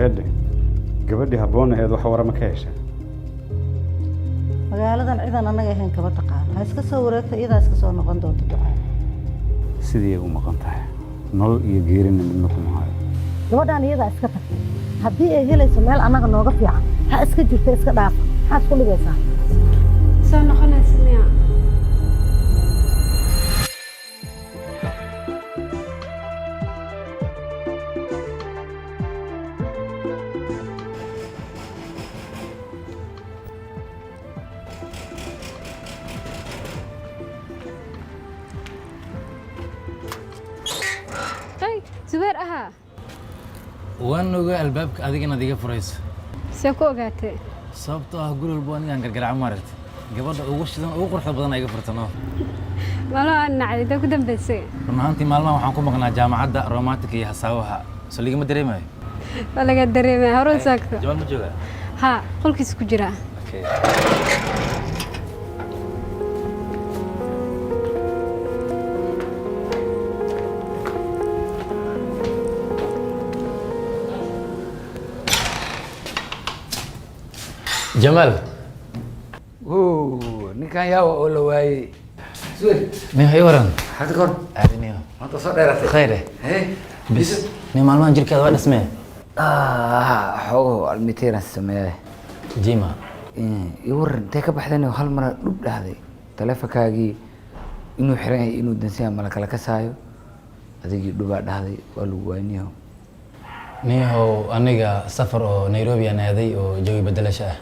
Wareedhe, gabadhii habboon aheed wax warama ka hesha? Magaaladan cidan annaga ahayn kama taqaan. Ha iska soo wareegta, iyadaa iska soo noqon doonta, Ducaale. Sidii ay u maqan tahay, nolol iyo geerina midna kuma hayo. Gabadhaan iyadaa iska tagtay. Haddii ay helayso meel annaga nooga fiican, ha iska jirto. Iska dhaafa, maxaad isku dhigaysaa? Soo noqonaysa miya? Hey, Zubeer ahaa. Waan ogaa albaabka adiga inaad iga furayso. See ku ogaatay? Sababtoo ah guri walbo anigaan gargaraaco, maaragtay, gabadha ugu shidan, ugu quruxda badan iga furtano. Maalmaha aan nacday intee ku dambaysay? Run ahaantii, maalmaha waxaan ku maqnaa jaamacadda, romantic iyo hasaawaha soo ligama dareemayo. Waa laga dareemaya hore u saagto. Jamaal ma joogaa? Haa, qolkiisa ku jiraa. Okay. Jamaal. Wow, ninkan yaawa oo la waayey. Zubair. Nin hay waran. Maxaad ka hor? Caadi niyo. Maanta soo dheeratay. Khayr eh. Hey. Bis nin maalmahan jirkaada waa dhismee. Ah, xoogo almiteeraan sameeyay. Jima. Ii waran, intee ka baxdeen? Hal mar dhub dhahday. Taleefankaagii inuu xiran yahay, inuu dansan yahay, mala kala kasaayo. Adigii dhubaa dhahday, waa lagu waayniyo. Niyahow, aniga safar oo Nairobi aan aaday oo jawi bedelasho ah.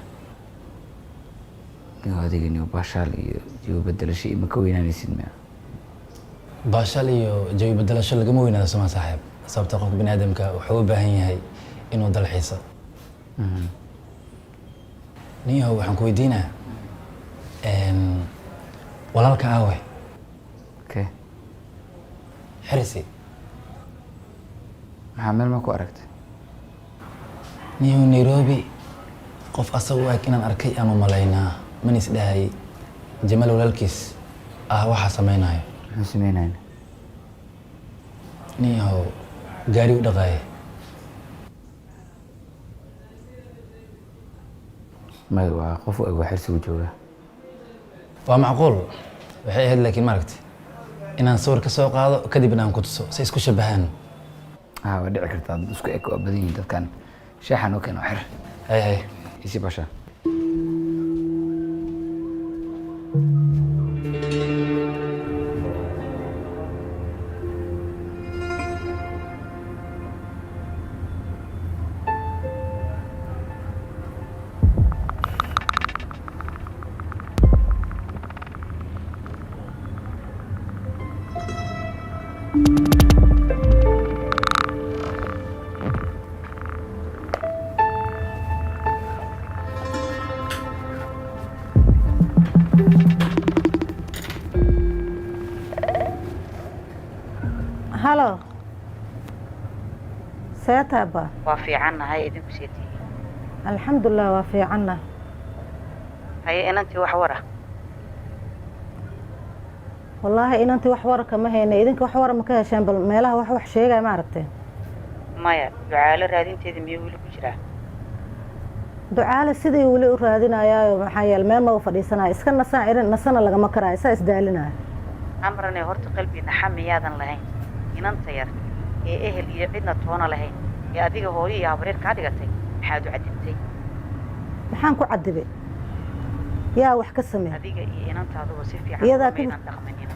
Niyo, adiga niyo baashaal iyo jiwo bedelasho ima ka weynaanaysid miya? Baashaal iyo jawi bedelasho lagama weynaado, soma saaxiib? Sababta qofka bini aadamka wuxuu u baahan yahay inuu dalxiiso. Niyahow, waxaan ku weydiinaa, walaalka aawe? Okay. Xirsi. Maxaa, meel ma ku aragtay? Niyahow, Nairobi qof asaga u eg inaan arkay aan u malaynaa. Mana is dhahayay Jamaal walaalkiis ah waxaa samaynayo. Muxuu sameynaya? Niyahow, gaari u dhaqaaye. Maya, waa qof u eg, waa Xirsigu joogaa. Waa macquul waxay ahayd, laakiin maaragtay inaan sawir ka soo qaado, kadibna aan ku tuso si isku shabahaan. Ah, waa dhici kartaa, dad isku eg waa badan yihiin dadkan. Shaaxa noo keeno xir. Hay hay. Isi basha. Halo, see taaba? Waa fiicannahay, idinku see tihiin? Alxamdulilah, waa fiicanna. Haye, inantii wax war ah? Wallaahi inantii wax wara kama hayna. Idinka wax wara ma ka hesheen? Bal meelaha wax sheegaya ma aragteen? Maya. Ducaalo raadinteeda miyuu weli ku jiraa? Ducaale sidii weli u raadinayaayo. Maxaa yeele, meel maba fadhiisanaya. Iska nasaan irin, nasana lagama karaayo, saa isdaalinaya. Amrane, horta qalbi naxa miyaadan lahayn? Inanta yar ee ehel iyo cidna toona lahayn ee adiga hooyo iyo habareer kaa dhigatay, maxaad u cadibtay? Maxaan ku cadibay? Yaa wax ka sameey? Adiga iyo inantaaduba si fiican Iyadaa umaydan dhaqmanina.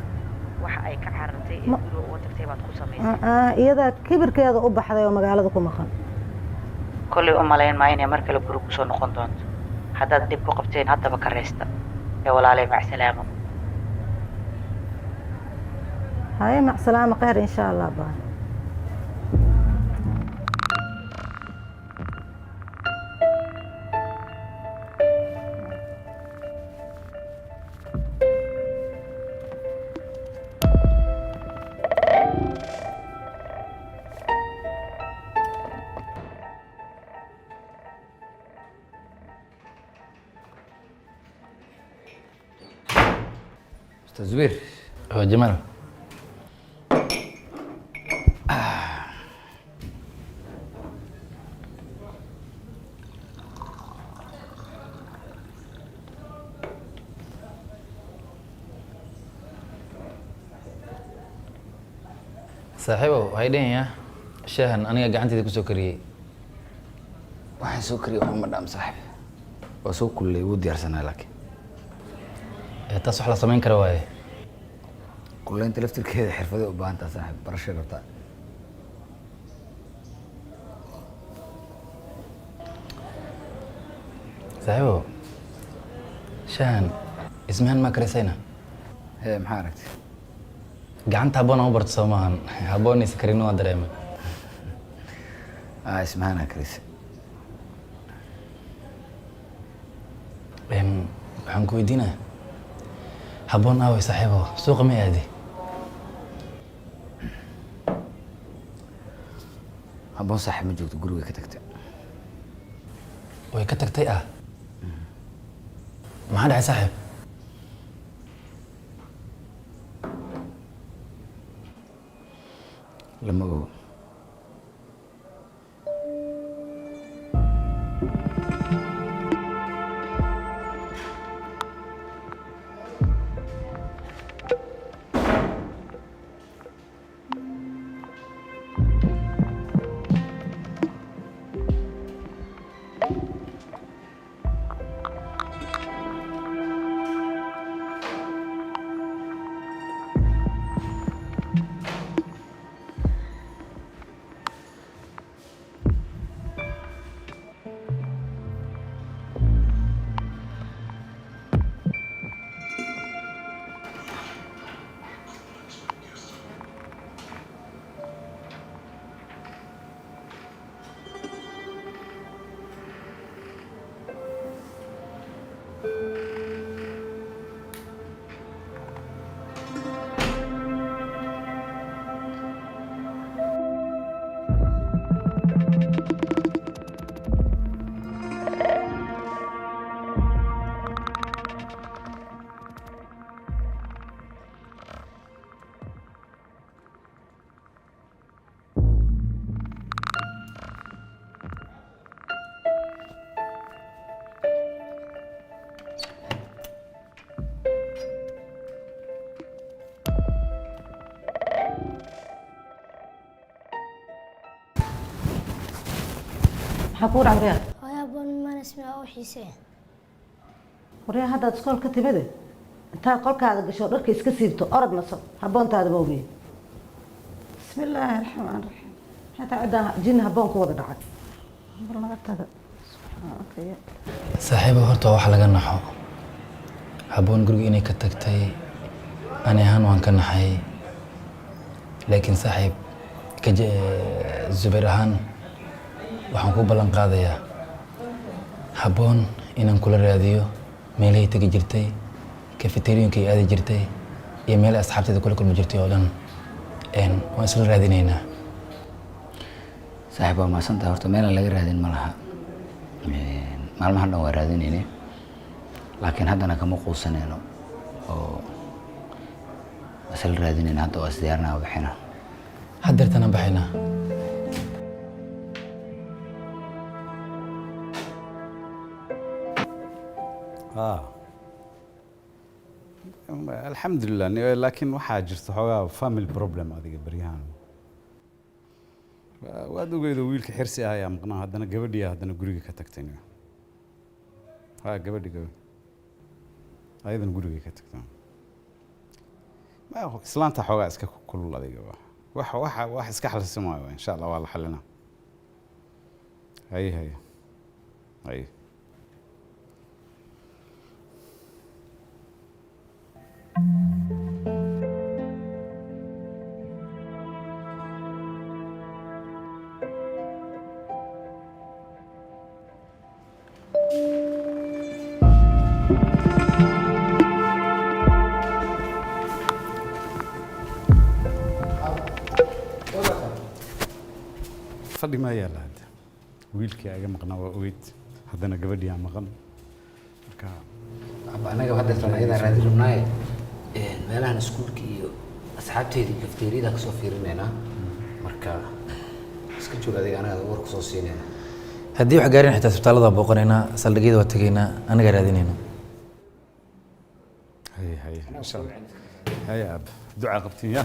Waxa ay ka carartay ee guriga uga tagtay baad ku samaysay. Iyadaa kibirkeeda u baxday oo magaalada ku maqan. Kollay u malayn maa inay mar kale guri kusoo noqon doonto. Haddaad dhib ku qabteen, haddaba ka raysta ee walaalay. Macsalaamo. Haye, macsalaama, kheyr insha Allah baa. Ustaz Zubair. Oo Jamaal. Saaxiibow, waxay dhahayaa shaahan aniga gacanteyda kusoo kariyey. Waxaan soo kariyay waxba ma dhaam, saaxiib. Waa soo kululay, wuu diyaarsanaa laakiin. Ee, taas wax la samayn kara waaye. Kululaynta laftirkeeda xirfaday u baahan taha, saaxiib, barashay rabtaa. Saaxiibow, shaahan ismahan maa karisayna? Hee, maxaa aragtay? Gacanta habboon aan u barto soo maahan. Habboon isa karin waan dareemay. Ah, ismahanaa karisay. Waxaan ku weydiinaa, habboon aaway, saaxiibow? Suuqa ma aadi? Habboon, saaxiib, ma joogto, guriga ka tagtay. Way ka tagtay ah? Maxaa dhacay, saaxiib? Lama ogo. Maxaa kuu dhac, waryaa? Hooyo, habboon mana ismaa u xiisee. Waryaa, haddaad iskool ka timide, intaa qolkaada gasho, dharka iska siibto, orod naso. Habboontaada ma ogeyn. Bismi illaahi raxmaan raxiim. Xataa ciddaan jinni habboon ku wada dhacay. Bal naga taga, subxaanaka ya. Saaxiibow, horta waa wax laga naxo habboon guriga inay ka tagtay. Ani ahaan waan ka naxay, laakiin saaxiib Zubayr ahaan waxaan ku ballan qaadayaa habboon inaan kula raadiyo meelahay tegi jirtay, cafeteriyoyinka ay aadi jirtay iyo meelahay asxaabteeda kula kulmi jirtay oo dhan. Waan isla raadinaynaa. Saaxiib, waa mahadsantahay. Horta meelaan laga raadin ma laha. Maalmahan dhan waa raadinayne, laakiin haddana kama quusanayno oo waa isla raadinayna. Hadda waa isdiyaarinaa, bixina. Haddeertana baxaynaa. Alxamdulilah, laakiin waxaa jirta xoogaa family problem adiga baryahan. Waad ogeydo, wiilka Xirsi ah ayaa maqnaa, haddana gabadhii haddana guriga ka tagtay. Ha, gabadhi, gabadhi ayadana guriga ka tagtay. Islaanta xoogaa iska kulul adiga. Wax wax wax iska xalsan waayo, insha Allah waa la xalinaa. Haye haye haye. Fadhi maa yaalla hadda? Wiilkii aga maqnaa waa ogeyd, haddana gabadhii aa maqan, marka. Aba, anaga haddeertan ayadaa raadin rabnaaye, meelahan iskuulka iyo asxaabteedii kafteeriyada kasoo fiirinaynaa. Marka iska joog adiga, anaga war kusoo siinayna. Haddii wax gaarin xitaa isbitaallada waa booqanaynaa, saldhigyada waa tegaynaa, anagaa raadinayna. Haye haye, insha Allah. Haye aab, ducaa qabtiin ya.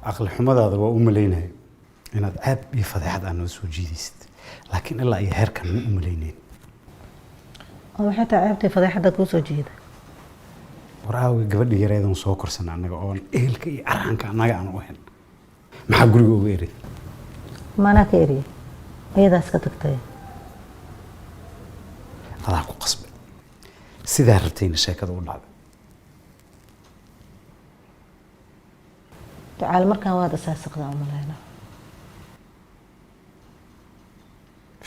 Caqli xumadaada waa u malaynaya inaad ceeb iyo fadeexad aan noo soo jiidaysid, laakiin ilaa iyo heerkan ma u malaynayn. Oo maxay tahay ceebtay fadeexadda kuu soo jeeda? War aawi gabadhi yareedan soo korsana annaga oon ehelka iyo arxanka annaga aan u ahayn, maxaa guriga uga eray? Maanaa ka eriya? Iyadaa iska tagtay. Adaa ku qasbay, sidaa rabtayna sheekada u dhacday. Ducaale, markaan waad asaasiqdaa u malaynaa.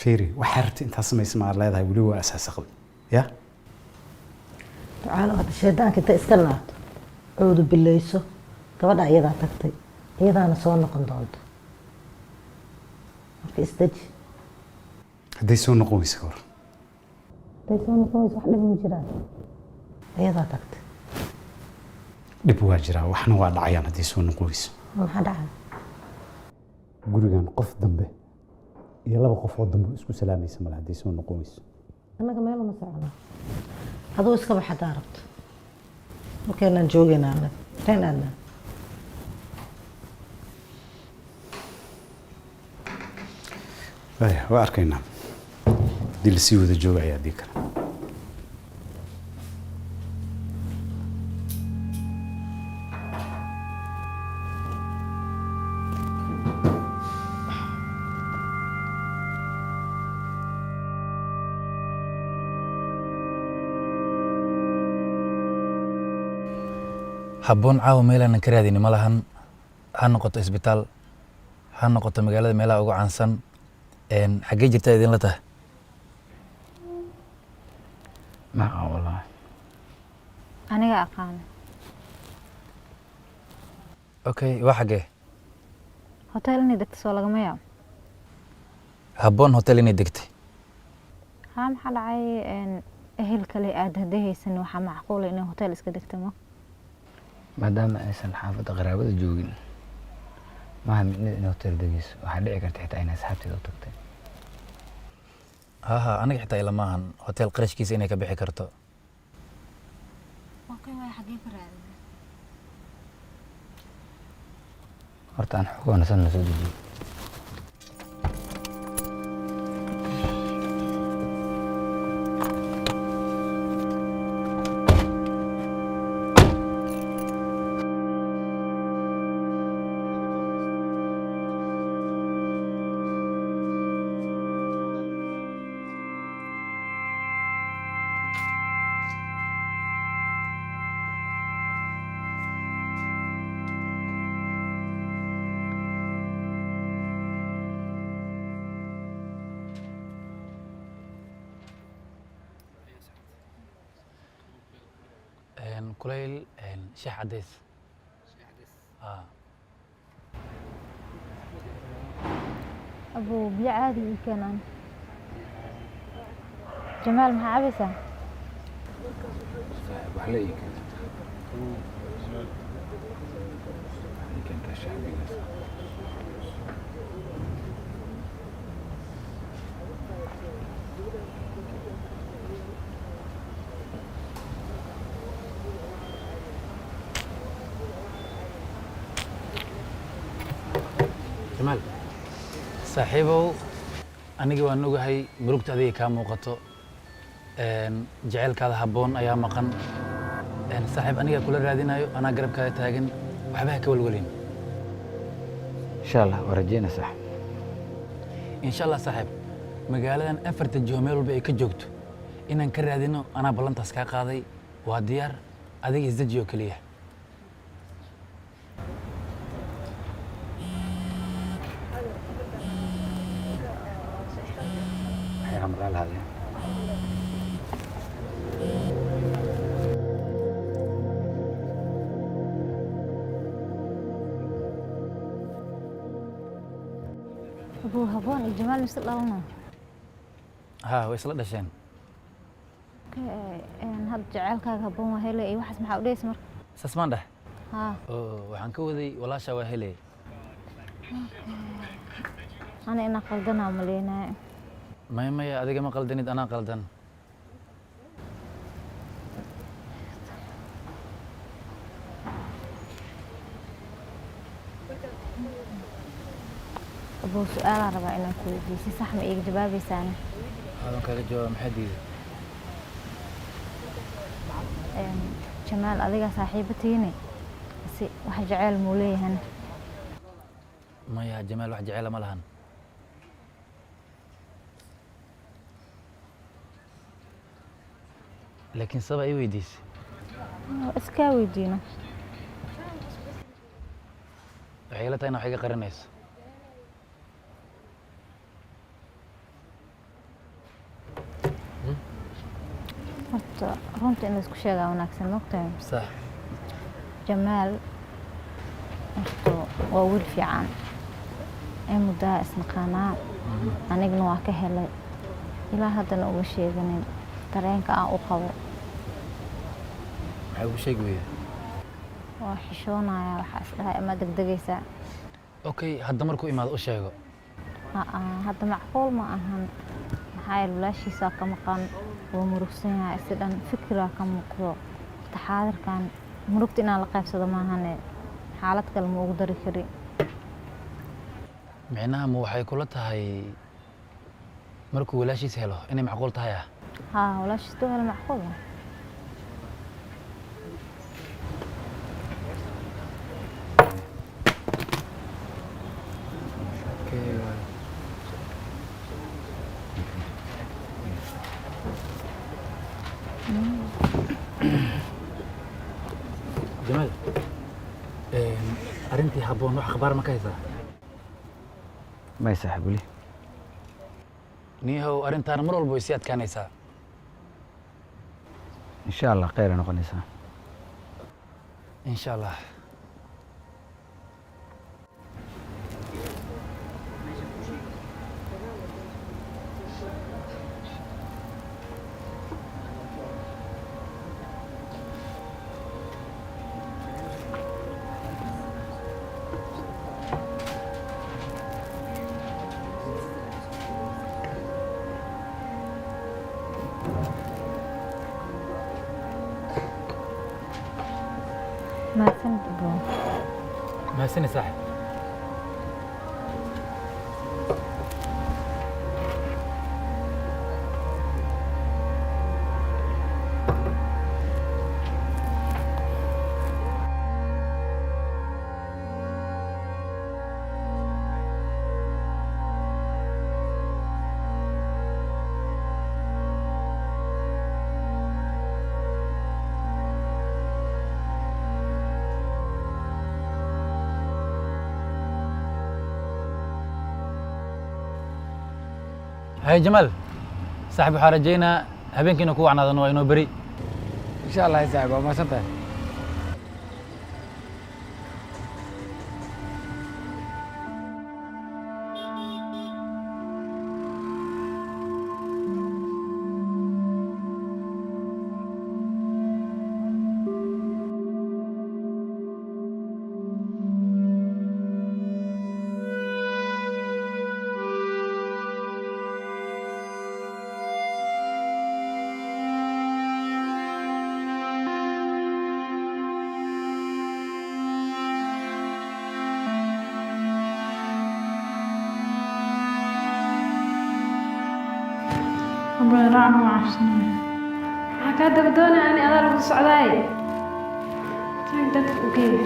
Fiiri, waxaa rabtay intaa samaysa ma aad leedahay weli waa asaasaqday ya? Ducaale, hadda shaydaanka inta iska naarto, cuudu bileyso. Gabadha iyadaa tagtay, iyadaana soo noqon doonto, marka isdeji. Hadday soo noqon weysa ka hor? Hadday soo noqon weyso, wax dhib ma jiraan, iyadaa tagtay. Dhib waa jiraa, waxna waa dhacayaan hadday soo noqon weyso. Maxaa dhacay? Gurigan qof dambe iyo laba qof oo dambe isku salaamaysa male hadday soo noqon weyso. Annaga meel uma socono, aduu iska bax haddaa rabto. Markeenaan joogaynaa annaga, inteen aadnaa? Waaya, waa arkaynaa haddii lasii wada jooga ayaa haddii kale. Habboon caawa meelaanan ka raadini ma lahan, ha noqoto isbitaal, ha noqoto magaalada meelaha ugu caansan. Xaggee jirtaa idinla tahay? Ma aqaan wallahi. Aniga aqaano. Okay, waa xaggee? Hotel inay degto soo lagama yaabo? Habboon hotel inay degtay? Haa, maxaa dhacay? Ehel kale aad hadday haysan, waxaa macquula inay hotel iska degto ma? Maadaama aysan xaafadda qaraabada joogin, maaha micnida inay hotel degeyso. Waxaa dhici karta xitaa inay asxaabteeda u tagtay. Ha, aniga xitaa ilama ahan hotel qarashkiisa inay ka bixi karto. Okay, waay, xaggee ka raadina? Horta aan xogoo nasan na soo dejiyo. Kulayl shaah cadeys. Abuu, biyo caadi ii keenaan. Jamaal, maxaa cabaysaa? Wax la ii keento, ii keentaa shacbigaas. Jamaal saaxiibow, aniga waan ogahay murugta adiga kaa muuqato. Jaceylkaada habboon ayaa maqan. Saaxiib, anigaa kula raadinayo, anaa garabkaada taagan, waxba ha ka walwalin. Insha Allah, waa rajeyna sax. Insha Allah saaxiib, magaaladan afarta jiho meel walba ay ka joogto inaan ka raadino anaa ballantaas kaa qaaday. Waa diyaar, adiga isdejiyo keliya. Waxay amraa lahaadeen. Abuu, habboon iyo Jamaal mise dhalana? Ha, way isla dhasheen. Hadda jaceylkaaga habboon waa hele iyo waxaas, maxaa u dhehaysa marka? Saas maan dheh? Haa. Oo waxaan ka waday walaasha waa hele. Ana inaa qaldanaa maleynaayo. Maya, maya, adiga ma qaldanid, anaa qaldan. Abuu, su-aalaa rabaa inaan ku weydiiyo, si sax ma iiga jawaabaysaana? Aadan kaaga jawaaba, maxaa diiday? Jamaal adigaa saaxiibo tihiine, si wax jeceyl muu leeyahana? Maya, Jamaal wax jecela ma lahan. Laakiin sabab ii weydiisay? Waa iskaa weydiino. Waxay ila tahay ina wax iga qarinayso. Horta runta in laisku sheegaa wanaagsan, mogtahay? Sax. Jamaal horta waa wiil fiican ee muddaa isnaqaanaa, anigna waa ka helay, ilaa haddana uma sheeganin dareenka aan u qabo. Maxay ugu sheegi weyday? Waa xishoonaya, waxaa isdhahay ama degdegaysaa. Okay, hadda markuu imaado u sheego. Aa, hadda macquul ma ahan, maxaa yeele walaashiisaa ka maqan, wuu murugsan yahay, si dhan fikiraa ka muuqdo. Taxaadirkan murugta inaan la qaybsado maahane, xaalad kale ma ugu dari kari. Micnaha ma waxay kula tahay markuu walaashiis helo inay macquul tahay ah? Haa, walaashiis duu helo macquul ah. Jamaal, arrintii Habboon wax akhbaar ma ka haysaa? May saaxiib, weli. Niyahow, arrintaan mar walba way sii adkaanaysaa. Insha Allah khayr ay noqonaysaa. Insha Allah. Mahadsanid, abuu. Mahadsani saaxib. Hay Jamaal saaxib, waxaa rajaynaa habeenkiina ku wacnaadan, waa inoo beri. Insha Allah saaxib, waa mahadsan tahay. Maxaa kaa daba doonaya? Ani adaa lagu socdaay, tag dadka u geeya.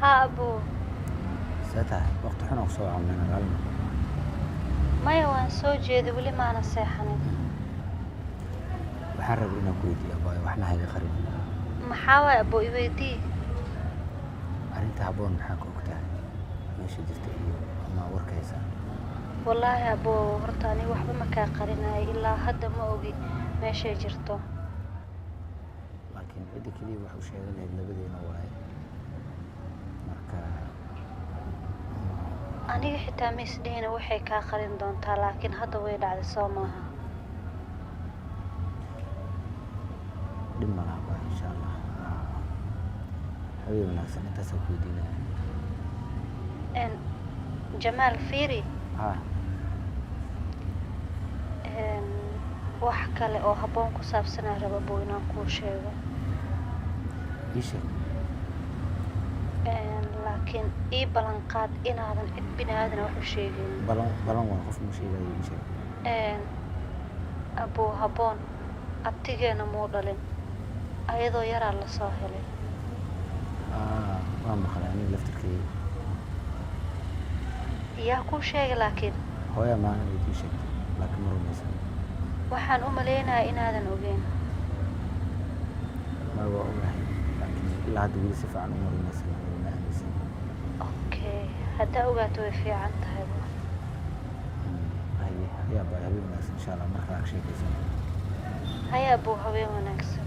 Haa abuu. See tahay? Waqti xun oo kusoo caawinayna laalma. Maya, waan soo jeeday, weli maana seexanin. Waxaan rabay inaan ku weydiiyo, abaayo, waxna hayga qarin. Maxaa waay abuu? Iweydii. Arrinta Habboon maxaa ka ogtahay, meesha jirta iyo ama warka haysaa? Wallaahi abuu, horta aniga waxba ma kaa qarinayo, ilaa hadda ma ogi meeshay jirto. Laakiin cidda keliya wax u sheegan lahayd labadeena waaye, marka Aniga xitaa ma isdhihina waxay kaa qarin doontaa, laakiin hadda way dhacday, soo maaha? Dhib ma laha baa, insha Allah. Habeen wanaagsan, intaasaan ku weydiinaya. Jamaal, fiiri. Ha. Wax kale oo Habboon ku saabsanaa raba abuu inaan kuu sheego. Ii sheeg. Laakiin ii ballan qaad inaadan cid bini aadan wax u sheegin. Balan, balan waa, qof ma sheegayo, ii sheeg. Abuu, Habboon abtigeena muu dhalin, ayadoo yaraa la soo helay. Ah, waa maqlay aniga laftirkeyga. Yaa kuu sheegay laakiin? Hooya maalin way ii sheegtay, laakiin ma rumaysan. Waxaan u malaynayaa inaadan ogeyn. Ma, waa ogahay, laakiin ilaa hadda weli si fiican uma rumaysan, aniga ma aaminsan. Okay, haddaa ogaato way fiican tahay. Haye, haye abaayo, habeen wanaagsan, insha Allah markaa ag sheekaysan. Haya abuu, habeen wanaagsan.